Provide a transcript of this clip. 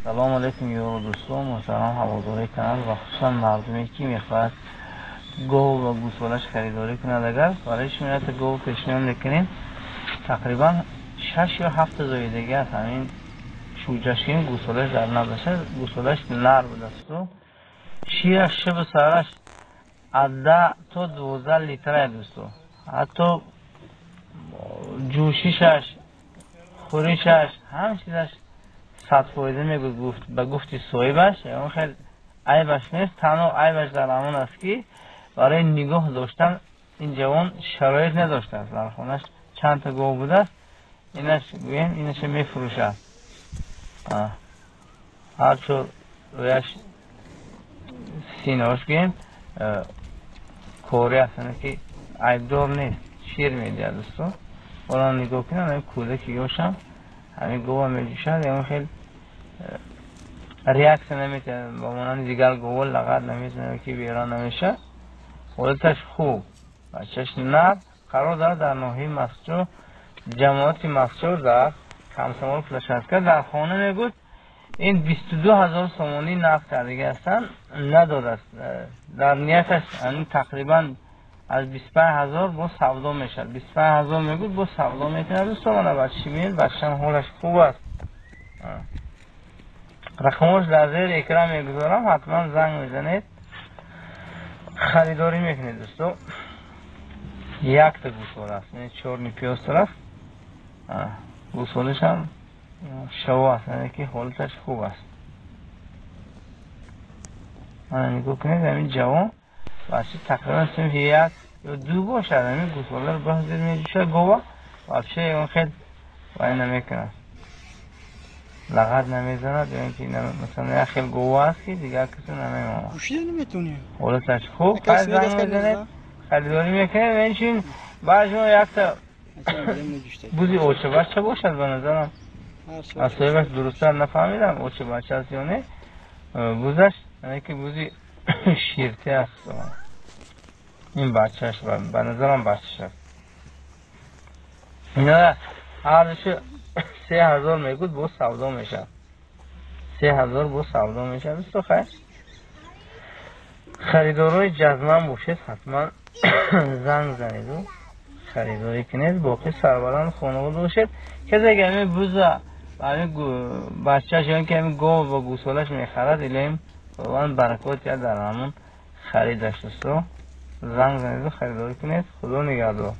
Салом алейкум, ёру дӯстон, муҳтарам ҳаводорои канал ва хусусан мардуме, ки мехоҳад гов ва гӯсолаш харидорӣ кунад. Агар барои шумо якта гов пешниҳод мекунем, тақрибан 6 ё 7 зоидагӣ аст. Ҳамин шӯҷаш ки гӯсолаш дар наздаш аст, гӯсолаш нар будасту шираш шабу сараш аз 10 то 12 литрае, дӯсто. Ҳатто ҷӯшишаш, хӯришаш, ҳам чизаш 100% мегӯд, гуфт ба гуфти соҳибаш, ягон хел айбаш нест. Танҳо айбаш дар ҳамон аст, ки барои нигоҳ доштан ин ҷавон шароит надоштааст. Дар хонаш чандта гов будааст, инаш гӯем, инаша мефурӯшад. Ҳарчо рӯяш, синош гӯем, кори аст, ки айбдор нест, шир медиҳад, дӯсто. Ҳоло нигоҳ кунам, ҳамин кӯдаки ёшам ҳамин гова меҷӯшад, ягон хел реаксия наметиҳад, ба монанди дигар гово лағат намезанад, ки берон намешавад. Ҳолаташ хуб, бачаш нар, қарор дорад дар ноҳияи Мастчоҳ, ҷамоати Мастчоҳ, дар Комсомол площадка. Дар хона мегӯд, ин 22 000 сомонӣ нақд кардагӣ ҳастанд, надодааст. Дар нияташ тақрибан аз 25 000 бо савдо мешавад. 25 000 мегӯд, бо савдо мекунад, дӯсто. Мана бачи мебинед, бачам ҳолаш хуб аст. Рақамош дар зери экран мегузорам, ҳатман занг мезанед, харидорӣ мекунед, дӯсто. Якта гӯсола аст, чёрный пёстр аст, гӯсолашам шаво аст, яъне ки ҳолаташ хуб аст. Мана нигоҳ кунед, ҳамин ҷавон бача тақрибан синфи 1 ё 2 бошад, ҳамин гӯсоларо ба зер меҷӯшад. Гова вообще ягон хел вай намекунад, лағат намезанад ё ин ки масалан як хел гова аст, ки дигар касе намемонад. Пӯшида наметонӣ. Ҳолаташ хуб, занг мезанед, харидорӣ мекунед. Инчунин баъзо якта бузи очабача бошад, ба назарам, аз соҳибаш дурусттар нафаҳмидам, очабача аст ё не. Бузаш яъне ки бузи ширтӣ аст. Ин бачааш, ба назарам, бачаш аст. Ина арзиши 3000 мегӯд, бо савдо мешавад, 3000 бо савдо мешавад, дӯсто. Хайр, харидорои ҷазман бошед, ҳатман занг занеду харидорӣ кунед. Боқӣ сарбаланд, хонавода бошед. Касе ки ҳамин буза, ҳамин бачааш ё ки ҳамин гов ба гӯсолаш мехарад, илоҳим Худованд баракот диҳад дар ҳамон харидаш. Дӯсто, занг занеду харидорӣ кунед. Худо нигаҳдор.